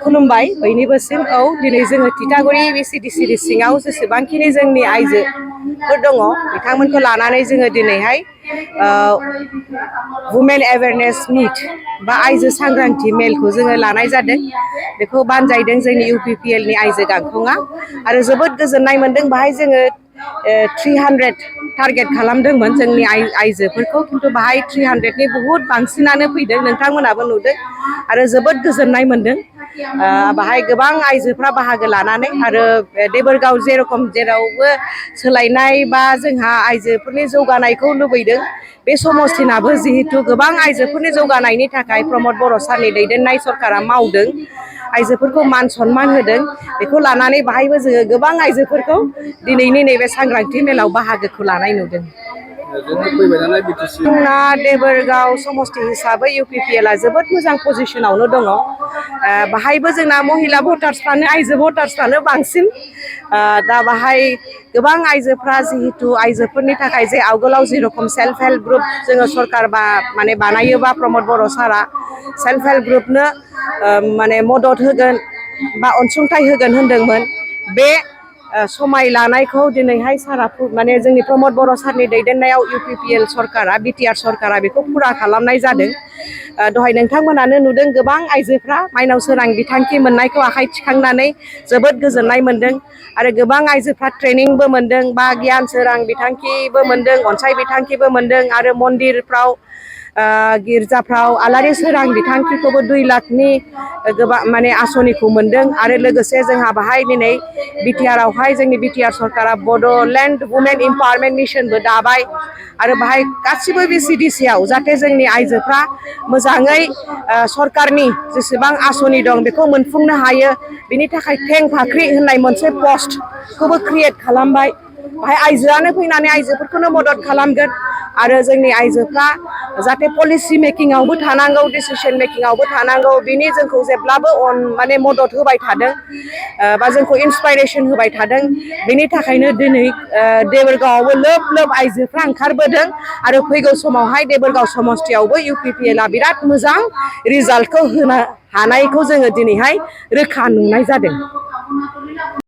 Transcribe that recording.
खुलुमबाय बयनिबोसिम दिनै जोङो तितागुरि बिसिडिसिनि सिङाव जेसेबांखिनि जोंनि आइजोफोर दङ बिथांमोनखौ लानानै जोङो दिनैहाय वुमेन एवेयारनेस मिट बा आइजो सांग्रांथि मेलखौ जोङो लानाय जादों। बेखौ बानजायदों जोंनि UPPL नि आइजो गांखंआ आरो जोबोद गोजोननाय मोनदों। बाहाय जोङो 300 टारगेट खालामदोंमोन जोंनि आइजोफोरखौ, खिन्थु बाहाय 300 नि बुहुत बांसिनानो फैदों, नोंथांमोनाबो नुदों आरो जोबोद गोजोननाय मोनदों। बाहाय गोबां आइजोफ्रा बाहागो लानानै आरो देबोरगाव जेरावबो सोलायनाय बा जोंहा आइजोफोरनि जौगानायखौ लुबैदों। बे समस्थिनाबो जिहेतु गोबां आइजोफोरनि जौगानायनि थाखाय प्रमद बर' सारनि दैदेननाय सरकारा मावदों, आइजोफोरखौ मान सनमान होदों। बेखौ लानानै बाहायबो जोङो गोबां आइजोफोरखौ दिनैनि नैबे सांग्रांथि मेलाव बाहागोखौ लानाय नुदों। जोंना देबोरगाव समस्ति हिसाबै UPPL आ जोबोद मोजां पजिशनावनो दङ। बाहायबो जोंना महिला भटार्सफ्रानो आइजो भटार्सफ्रानो बांसिन। दा बाहाय गोबां आइजोफ्रा जिहेतु आइजोफोरनि थाखाय जे आवगोलाव जेरखम सेल्फ हेल्प ग्रुप जोङो सरकार माने बानायोबा प्रमद बर' सारा सेल्फ हेल्प ग्रुपनो माने मदद होगोन बा अनसुंथाइ होगोन होनदोंमोन। बे समाय लानायखौ दिनैहाय सारा माने जोंनि प्रमद बर' सारनि दैदेननायाव UPPL सरकारा BTR सरकारा बेखौ फुरा खालामनाय जादों। दहाय नोंथांमोनानो नुदों गोबां आइजोफ्रा माइनाव सोरां बिथांखि मोननायखौ आखाइ थिखांनानै जोबोद गोजोननाय मोनदों आरो गोबां आइजोफ्रा ट्रेनिंबो मोनदों बा गियान सोरां बिथांखिबो मोनदों, अनसाय बिथांखिबो मोनदों आरो मन्दिरफ्राव गिर्जाफ्राव आलारि सोरां बिथांखिखौबो 2 लाखनि गोबां माने आसनिखौ मोनदों। आरो लोगोसे जोंहा बाहाय दिनै BTR आवहाय जोंनि BTR सरकारा बड'लेण्ड वुमेन इम्पावारमेन्ट मिशनबो दाबाय आरो बाहाय गासिबो BCDC आव जाहाथे जोंनि आइजोफ्रा मोजाङै सरकारनि जेसेबां आसनि दं बेखौ मोनफुंनो हायो, बिनि थाखाय थें फाख्रि होननाय मोनसे पस्टखौबो क्रिएट खालामबाय। बाहाय आइजोआनो फैनानै आइजोफोरखौनो मदद खालामगोन आरो जोंनि आइजोफ्रा जाहाथे पलिसि मेकिंआवबो थानांगौ, डिसिसन मेकिंआवबो थानांगौ, बिनि जोंखौ जेब्लाबो माने मदद होबाय थादों बा जोंखौ इन्सपाइरेसन होबाय थादों। बेनि थाखायनो दिनै देबोरगावआवबो लोब लोब आइजोफ्रा ओंखारबोदों आरो फैगौ समावहाय देबोरगाव समस्तियावबो UPPL आ बिराद मोजां रिजाल्टखौ होनो हानायखौ जोङो दिनैहाय रोखा नुनाय जादों।